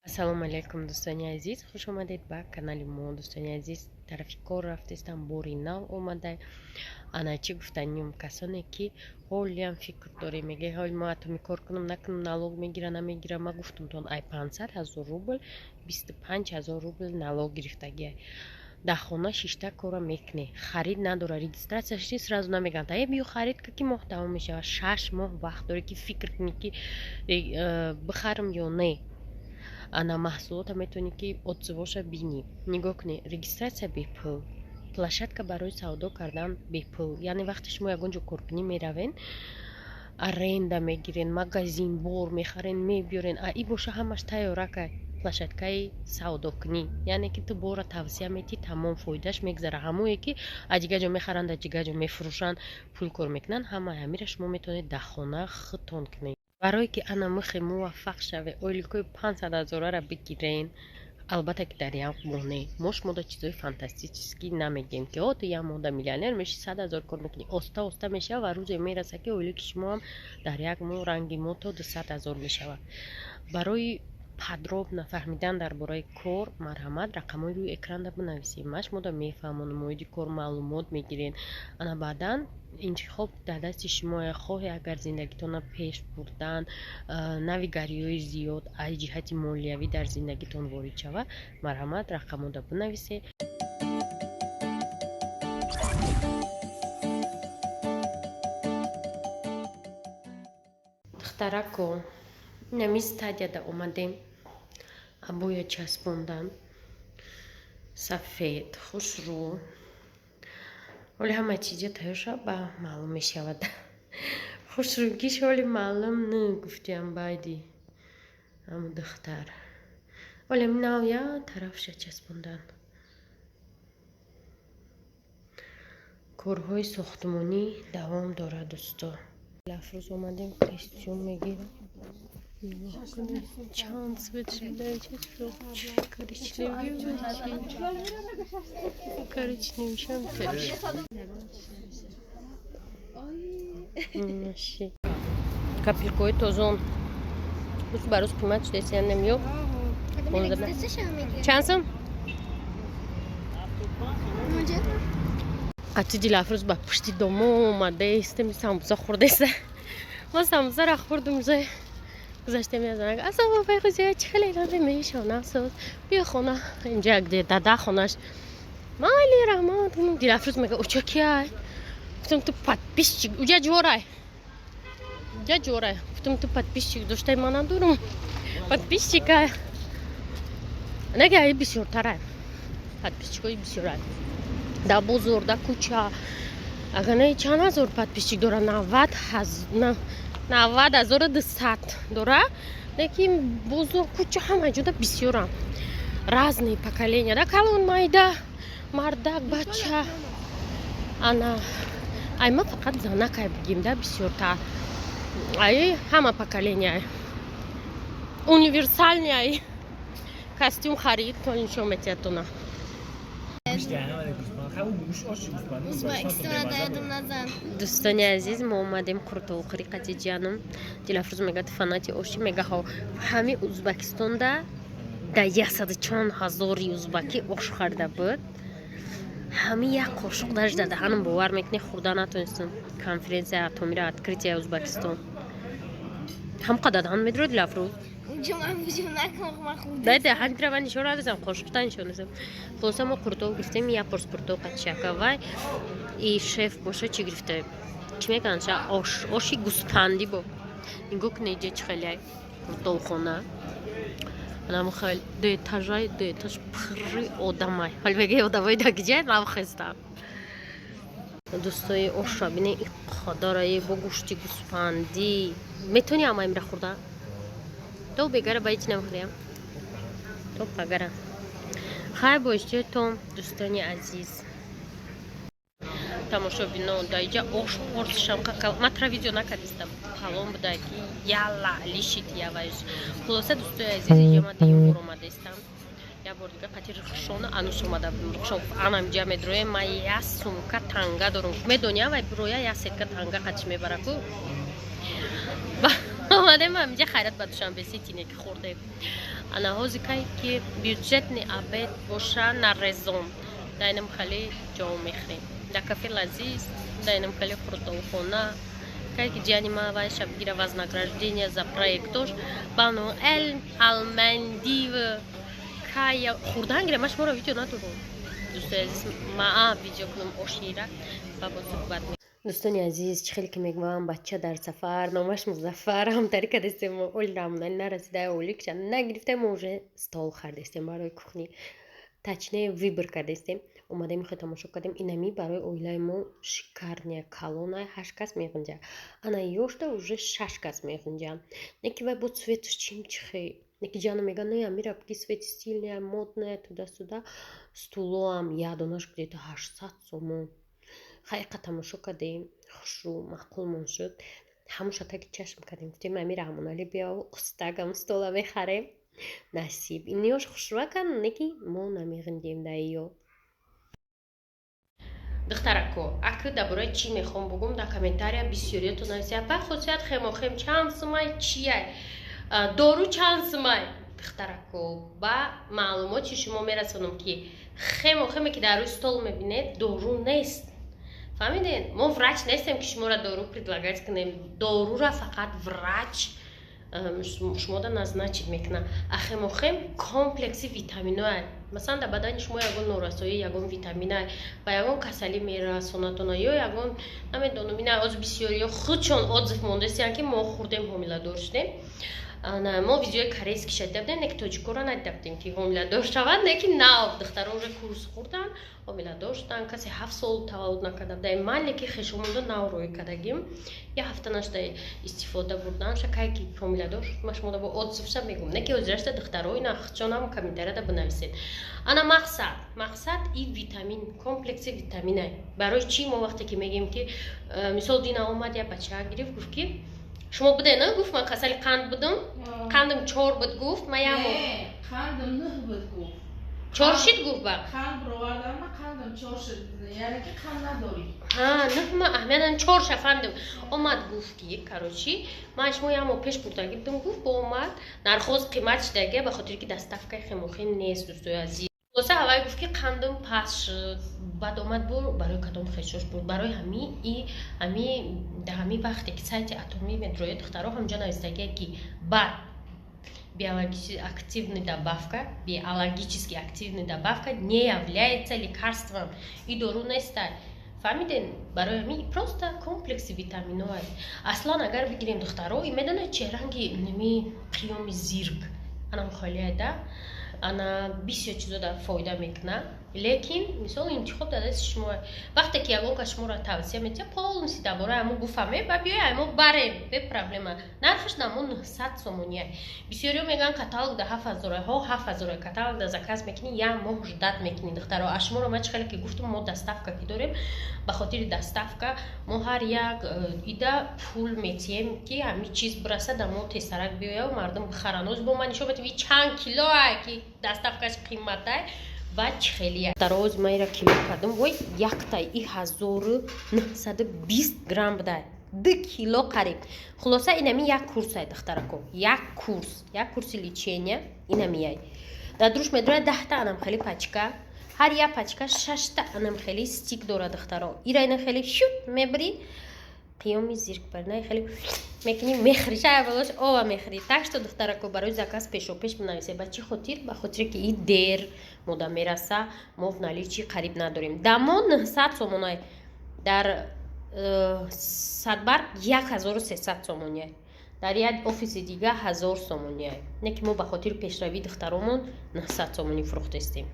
Ассалому алайкум, дӯстони азиз, хуш омадед ба канали мо. Дӯстони азиз, тарафи кор рафтестам, бори нав омада. Ана чӣ гуфтанем, касоне ки ҳолиам фикр дорем, мега ҳол мо атоми кор кунам, накунам, налог мегира, намегира. Ма гуфтумтон, ай 500 ҳазор рубл 25 ҳазор рубл налог гирифтагиай. Дар хона шишта кора мекунӣ, харид надора, регистрация шди, сразу намегӯянд, э, биё харид ка, ки моҳ тамом мешавад. 6 моҳ вақт дорӣ, ки фикр кунӣ, ки бихарам ё не. Ана маҳсулота метавонӣ, ки отзывоша бинӣ, нигоҳ кунӣ. Регистрация бепул, площадка барои савдо кардан бепул. Яъне вақте шумо ягон ҷо коркунӣ меравен, аренда мегирен, магазин бор мехарен, мебиёрен, а и боша ҳамаш тайёракай, площадкаи савдокунӣ. Яъне ки ту бора тавсия метӣ, тамом, фоидааш мегзара. Ҳамое ки аз дигар ҷо мехаранд, аз дигар ҷо мефурӯшанд, пул кор мекунанд, ҳамаи ҳамира шумо метавонед дар хона худтон кунед. Барое ки ана михе муваффақ шаве, ойликҳои 500 ҳазорара бигирен, албатта ки дар як моҳ не. Мо шумода чизои фантастический намегем, ки о, ту як моҳда миллионер меши, 100 000 кор мекунӣ. Оста оста мешава ва рӯзе мераса, ки ойлики шумоам дар як моҳ ранги мо то 200 000 мешавад. Барои подробно фаҳмидан дар бораи кор, марҳамат, рақамҳои рӯи экранда бинависем. Ма шумода мефаҳмонам, оиди кор маълумот мегирен. Ана баъдан интихоб дар дасти шумоя. Хоҳе агар зиндагитонро пеш бурдан, навигариҳои зиёд аз ҷиҳати молиявӣ дар зиндагитон ворид шавад, марҳамат, рақамҳода бинависед. Духтарако, инами стадияда омадем, абоя часпондан, сафед, хушрӯ. Ҳоли ҳама чизо тайёр шава, ба маълум мешавад. Хушрӯгиш ҳоли маълум н гуфтиам байди ҳаму духтар. Ҳоли нав я тарафша часпондан. Корҳои сохтмонӣ давом дорад, дӯсто. Лафрӯз омадем, костюм мегирам. Чанд цвет шуда, коричневый, коричневый, коричневый. Капелькои тозон рӯз ба рӯз қимат шудааст, намё. Чанд сум? Қати Дилафрӯз ба пушти домо омадаистем, самбуса хӯрдаиста. Ма самбусара хӯрдум, уже гузаштем. Язанак асалом, пайхузия, чӣ хеле лозим мешона соз, биё хона, инҷа где дада хонаш. Майли, раҳмат. Дилафрӯз мега, уча кияй? Гуфтам, ту подписчик, уҷа ҷорай, уҷа ҷорай. Гуфтам, ту подписчик доштай, ман надорум подписчика. Нега ай бисёртарай, подписчикои бисёрай дар бозор, дар кӯча. Агар не, чанд ҳазор подписчик дора? 90 200 дора, лекин бозор, кӯча, ҳама ҷода бисёрам. Разные поколения да, калон, майда, мардак, бача. Ана ай ма фақат занакай бигим да, бисёртар ай ҳама поколения, универсальный. Ай костюм харид, то нишон метиҳад. Дӯстони азиз, мо омадем қуртовхӯрӣ қати ҷанум. Дилафрӯз мегӯяд, фанати оши. Мега, ҳо, ҳами Узбекистонда да яксаду чанд ҳазори узбакӣ ош харида буд. Ҳами як қошуқ даже дар даҳанам, бовар мекунӣ, хӯрда натонистам. Конференсия атомира, открытия Узбекистон, ҳам қадар даҳан медурад, Дилафрӯз. Даҳантира ман нишон надостам, қошуқта нишон дастам. Хулоса, мо қуртов гирифтем, як порс қуртов қати вай. И шеф боша чӣ гирифта? Чӣ мекунанд? Ша ош, оши гӯспандӣ. Бо нигоҳ кунед, иҷа чӣ хеле қуртовхона. Анам хел ду этажай, ду этаж пурри одамай. Ҳол мега, одамои дагиҷай навхестам. Дӯстои, ошра бине, иқадарае бо гӯшти гӯспандӣ. Метавонӣ ама имра хӯрда? То бегара ба ҳеҷ намехӯрям, то пагара. Хайр, бо иштиётон, дӯстони азиз, тамошобино. Дар иҷа ош порсишам ма тра видео накардистам, калон буда, ки яла лишит яваш. Хулоса, дӯстои азиз, иҷа ма дуюм бор омадаистам. Як бор дига қати Рухшона анус омада будем. Рухшон гуфт, анам иҷа медроем, ма як сумка танга дорум. Медони, вай бироя, як сетка танга қатиш мебара ку. Омадем ҳаминҷа, хайрат, ба Душанбе Сити не ки хӯрдем. Ана ҳози кай ки бюджетный обед боша, на резон, дайнам хали ҷо мехӯрем, дар кафе Лазиз, дайнам хали хурдолхона. Кай ки ҷияни ма вайша бигира, вознаграждение за проектош бану эл алмандив, кая хурдан гира. Ма шуморо видео надорам, дӯстои азиз, маа видео кунам ошира ва бо суҳбат. Дӯстони азиз, чӣ хеле ки мегӯям, бача дар сафар номаш Музаффар. Ҳамтарӣ кардастем, мо оли рамоналӣ нарасида, оликша нагирифтем, мо уже стол хардестем барои кухни, точнее, выбор кардестем. Омадем, хе тамошо кардем. Инами барои оилаи мо шикарная, калона, ҳашт кас меғинҷа. Ана ёшта уже шаш кас меғинҷа. Неки вай бо цветаш чим чихе. Неки ҷана мега, не, амира ки цвет стильная, модная, туда-сюда. Стулоам ядонаш где-то 800 сомон. Хайқа тамошо кардем, хушрӯ, маъқулмон шуд. Ҳамуша таги чашм кардем, гуфтем, ами Раҳмоналӣ биёв, устагам стола мехарем. Насиб, иниёш хушрӯакан, неки мо намеғиндем дар иё. Духтарако, аки дар бораи чӣ мехоҳам бугум? Дар комментария бисёриятон нависия: па хусусият хемохем чанд сумай, чияй, дору чанд сумай? Духтарако, ба маълумоти шумо мерасонам, ки хемохеме ки дар рӯи стол мебинед, дору нест. Фаҳмидед? Мо врач нестем, ки шуморо дору предлагать кунем. Дорура фақат врач шумода назначить мекунад. А хемохем комплекси витаминоа. Масалан, дар бадани шумо ягон норасоӣ ягон витамина ба ягон касалӣ мерасонатона ё ягон, намедонам, ина оз бисёриё худшон отзыв мондастиянд, ки мо хурдем, ҳомиладор шудем. Мо видеои корейский шадида будем, не ки тоҷикоро надида будем, ки ҳомиладор шаванд. Не ки нав духтаро уже курс хурданд, ҳомиладор шуданд. Касе 7 сол таваллуд накарда буда. Ман леки хешомонда нав рӯй кардагим, як ҳафта нашуда истифода бурдан. Шакай ки ҳомиладор шуд, ма шумо бо отзывша мегӯм. Не ки ҳозирашта, духтаро, ина худшонам комментарияда бинависед. Ана мақсад и витамин, комплекси витамина. Барои чӣ мо вақте ки мегӯем, ки мисол, дина омад, як бача гирифт, гуфт, ки шумо буде на, гуфт, ман касали қанд будум, қандам 4 буд, гуфт, ман як моҳ Қандам 9 буд, гуфт. 4 шид, гуфт, ба Қанд бировардам, қандам 4 шид, яъне ки қанд надорӣ. Ҳа, 9, ма аҳмиятан 4 ша фаҳмидам. Омад, гуфт, ки короче, ман шумо як моҳ пеш бурдагӣ будум, гуфт, бо омад, нархоз қимат шидаги, ба хотире ки доставкаи хемохим нест, дӯстои азиз. Хулоса, ҳавай гуфт, ки қандам паст шуд. Баъд омад, бур барои кадом хешош буд, барои ҳами и ҳами дар ҳами вақте ки сайти атомӣ медрояд, духтаро, ҳамҷо навистагие, ки баъд биологически активный добавка, биологически активный добавка не является лекарством, и дору нестай. Фаҳмиден? Барои ҳами просто комплекси витаминоа. Аслан, агар бигирем, духтаро, и медонед, чи ранги неми қиёми зирк анам холия да, ана бисёр чизо да фоида мекунад. Лекин мисол, интихоб дар дасти шумо. Вақте ки ягон кас шуморо тавсия метиҳад, полностью дар бораи ҳамон буфаҳме, ба биёй, ҳамо барем, бе проблема. Нархаш намо 900 сомония. Бисёриҳо мегӯянд, каталог да 7000. Ҳо, 7000 каталог да заказ мекунӣ, як моҳ ждать мекунӣ. Духтаро, а шуморо ман чӣ хеле ки гуфтам, мо доставка ки дорем, ба хотири доставка мо ҳар як ида пул метиҳем, ки ҳамин чиз бираса да мо, тезтарак биёяв, мардум бихаранд. Оз бо ман нишон метиҳам, чанд килоа ки доставкаш қиматай ва чӣ хелия. Дароз ма ира кило кардам, вой, якта и 1920 грамм будай, 2 кило қариб. Хулоса, инами як курсай, духтарако, як курс, як курси лечения инамияй. Дар дуруш медорад 10-та анам хели пачка, ҳар як пачка шашта анам хели стик дорад. Духтаро, ира ина хели шут мебирӣ, қиёми зирк бар хеле мекунӣ, мехӯрӣ, шай болош ова мехӯрӣ. Так что, духтарако, барои заказ пешопеш бинависед. Ба чӣ хотир? Ба хотире ки и дер мода мераса, мо в наличии қариб надорем. Дамо 900 сомонай, дар Садбарг 1300 сомония, дар як офиси дига 1000 сомония. Не ки мо ба хотири пешравии духтаромон 900 сомонӣ фурӯхтестем.